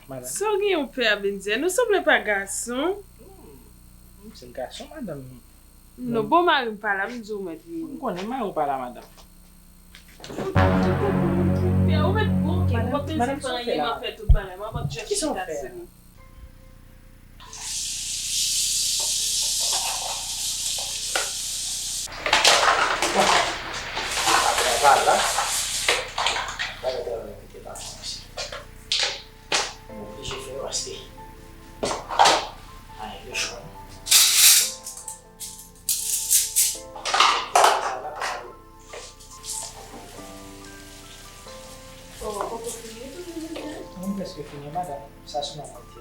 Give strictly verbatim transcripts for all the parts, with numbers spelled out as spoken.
Madanm. Sa w gen yon pè a, Benzen? Ou sanble pa gason. Hmm, m se gason, madanm. Non, bon, mari m pa la, m di w mèt vini. M konnen mari w pa la, madanm. Ou mèt bon, ok, ou pa bezwen fè anyen, m ap fè tout bagay, m ap ap just chita sou li. Bon, apre pa la, bagay travay kite pa kòmanse. M oblije fè yo paske pa gen lechwa non. Oh, poko fini tou, Benzen? M prèske fini, madanm. Sa sou mwen mwen te.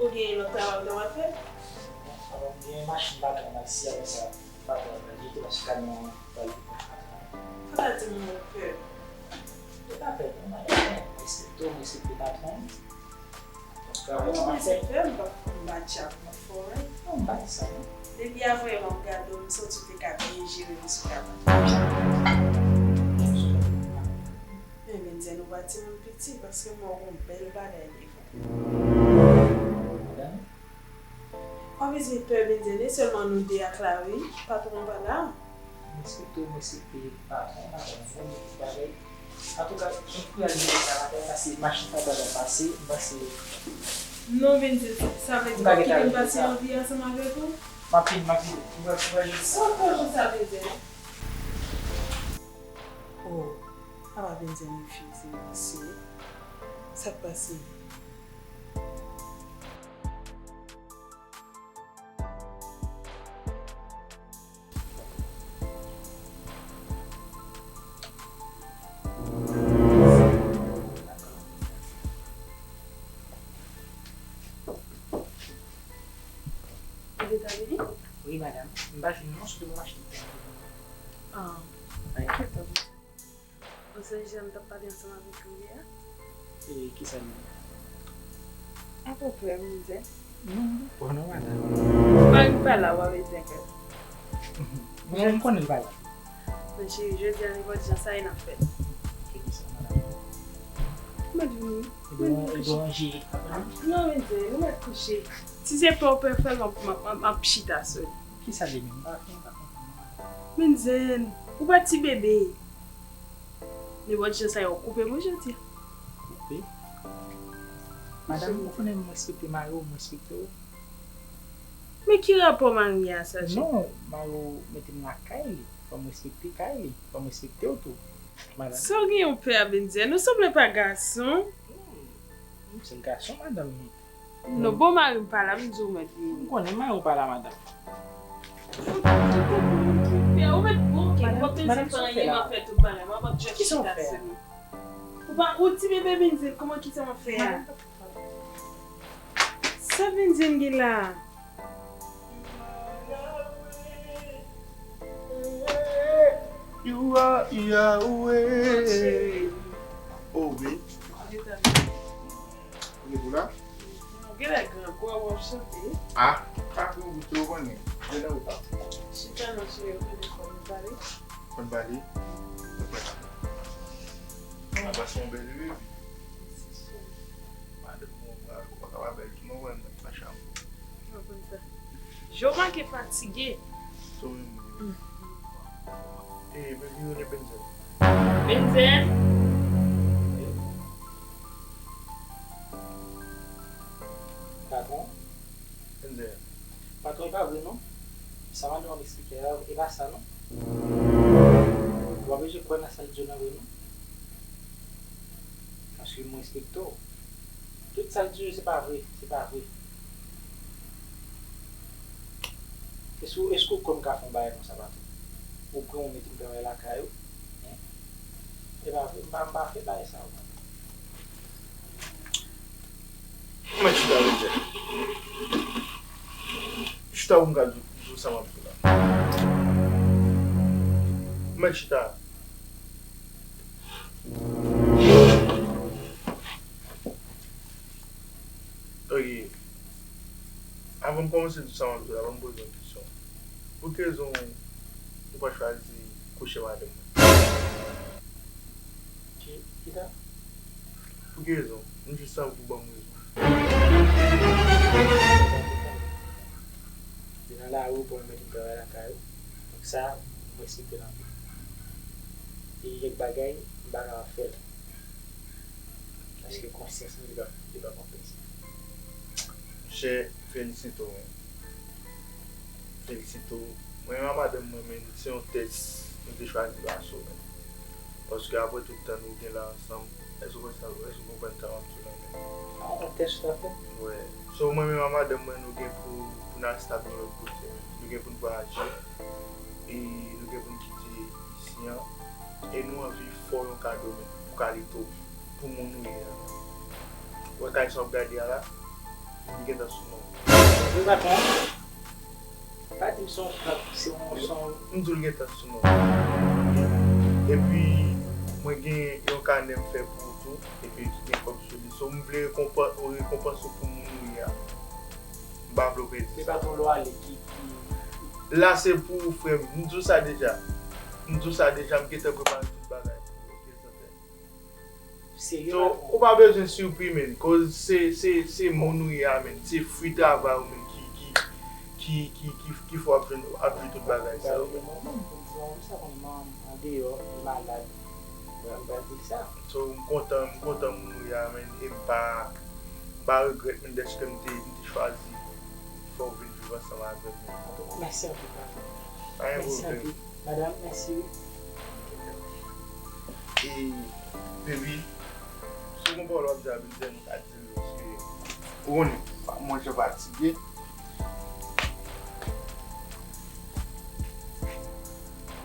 Ou gen lòt travay ou ta pral fè? Bon, m gen machin patwon an, si apre sa, patwon an pral jete paske kamyon an pral vin nan patwon an. Sa ta di moun ou pè? Yo pa pè non, madanm. Mwen respekte w, mwen respekte patwon. Donk, travay sa m ap fè. Mwen fè m pa konn batch ap mwen fò, wi. Non, m pa di sa, non. Depi avè m ap gade w, m santi w te ka byen jere m sou kabann. Men Benzen, ou pa timoun piti, paske m wè w gon bèl bagay devan. Madanm? Pa bezwen pè, Benzen, e sèlman nou de ak la, wi. Patwon pa la. M respekte w, m respekte patwon, madanm, bon, men tout bagay. Antouka, m pou al jere sa maten, paske machin patwon an pase, m panse. Non, Benzen, sa vle di w ap kite m pase anvi ansanm avèk ou? M ap vin, m ap vin. M pral, m pral jere sa. Sa w fè konsa, Benzen? Oh, apa Benzen refize, mesye? Sa k pase? Ou gentan vini? Wi, madanm. M pa jwenn non, sou te pou m achte. Ah, pa enkyete w. Ou sonje jan m t ap pale ansanm avèk ou yè? E kisa li ye? Apwopo m, Benzen. Non, m pa non, madanm. Mari m pa la, w ap ete kè. Mwen, m konnen l pa la. Men cheri, jodi a nenpòt jan sa ye n ap fè. Ki kisa, madanm? Mwen vini. Epi w ranje apre? Non, Benzen, nou mèt kouche. Si se pa w pè fè l, m ap, m ap, m ap chita sou li. Kisa li menm? M pa, m pa konprann non, madanm. Benzen, ou pa ti bebe. Nenpòt jan sa yo koupe mwen jodi a. Koupe? Madanm, ou konnen m respekte mari w, m respekte w. Men ki rapò mari a sa, cheri? Non, mari w mete m lakay li. Fò m respekte kay li. Fò m respekte w tou, madanm. Sa w gen yon pè a, Benzen? Ou sanble pa gason. Hmm, m se gason, madanm. Non, bon, mari m pa la, m di w mèt vini. M konnen mari w pa la, madanm. Ou mèt bon, ok, ou pa bezwen fè anyen, m ap fè tout bagay, m ap ap just chita sou li. Ou pa, ou ti bebe Benzen, kòman kisa m ap fè a? Sa Benzen gen la? You are Yahweh. Oh, wi. Ou gen pou la? Ou genlè grangou a w ap chante. Ah, pa grangou tou, ou konnen. Genlè ou pa. Chita non, cheri, ou konnen fò nou pale. Fò n pale? Mwen pase yon bèl wi. Mèsi, cheri. Madanm mwen, ou pa ka pa bèl tou non, wè m nan machanm. Mwen konn sa. Jan w make fatige. Sou menm wi. E, men li rele Benzen. Benzen? Patwon? Benzen. Patwon, e pa vre non. Sa madanm ap eksplike a, e pa sa non. Ou pa bezwen kwè nan sa l di w nan vre non. Paske mwen respekte w. Tout sa l di yo, se pa vre, se pa vre. Èske, èske w kwè m ka fè yon bagay konsa, patwon? Ou pran, ou mete m travay lakay ou? Hein? E pa vre, m pa, m pa fè bagay sa yo, patwon. Mwen chita, Benzen. Chita, ou m ka di w sa m ap di w la. Mwen chita. Ok. Avan m kòmanse di sa m ap di w la, ban m poze w yon kesyon. Pou ki rezon ou pa chwazi kouche madanm mwen? Ki, ki sa? Pou ki rezon? M jis anvi w ban m rezon. Pou mwen mete travay lakay ou. Donk sa, m respekte l anpil. E gen kèk bagay, m pa ka fè l. Paske konsyans mwen, li pa, li pa konprann sa. Monchè, felisite w, men. Felisite w. Mwen menm ak madanm mwen, men, se yon tès nou te chwazi pase w, men. Paske apre tout tan nou gen la ansanm, èske w konn sa, èske w konprann sa m ap di w la, men? Ah, yon tès tout à fait. Wè. So, mwen menm ak madanm mwen, nou gen pou, pou n al stab yon lòt kote, men. Nou gen pou n vwayaje. E nou gen pou n kite isi an. E nou anvi fè w yon kado, men, pou kalite w, pou moun ou ye a. Wè kay sa w ap gade a la, li gentan sou non w. Wi, patwon. Pa di m se yon frap, se yon, se yon... M di w l gentan sou non w. Epi, mwen gen yon kanè m fè pou ou tou, epi ki gen kòb sou li. So, m vle rekonpan-, rekonpanse w pou moun ou ye a. M pa vle w pèdi sa. Se pa pou lwa li ki, ki... La se pou ou, frè m. M di w sa deja. M di w sa deja, m gentan prepare tout bagay pou ou, oke, Santèn? Serye, so, patwon? Ou pa bezwen sipri, men, koz se, se, se moun ou ye a, men. Se fwi travay ou, men, ki, ki, ki, ki, ki, ki fè w ap jwenn, ap jwenn tout bagay sa yo, men. Sa konn manman, andeyò, malad. Mwen pa di sa. So, m kontan, m kontan moun ou ye a, men, e m pa, m pa regrèt, men, dèske m te, m te chwazi fè w vin viv ansanm avè m, men. Antouka, mèsi anpil, patwon. Pa gen pwoblèm. Mèsi anpil. Madanm, mèsi, wi. E, baby, si w gon pawòl w ap di a, vin di a, nou ka di l, paske ou konnen, mwen, je fatige.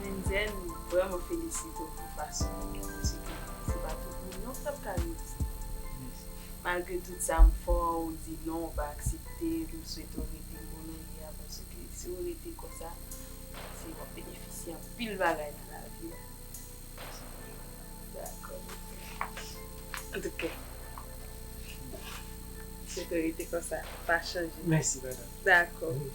Denzel, m vrèman felisite w pou fason w ye, paske se pa tout moun non k t ap ka reyisi. Malgre tout sa, m fè w di non, w pa aksepte, m swete w rete moun ou ye a, paske si w rete konsa, se w ap benefisye anpil bagay nan lavi a. Dakò, ok. Antouka, swete w rete konsa, pa chanje. Mèsi, madanm. Dakò. Wi.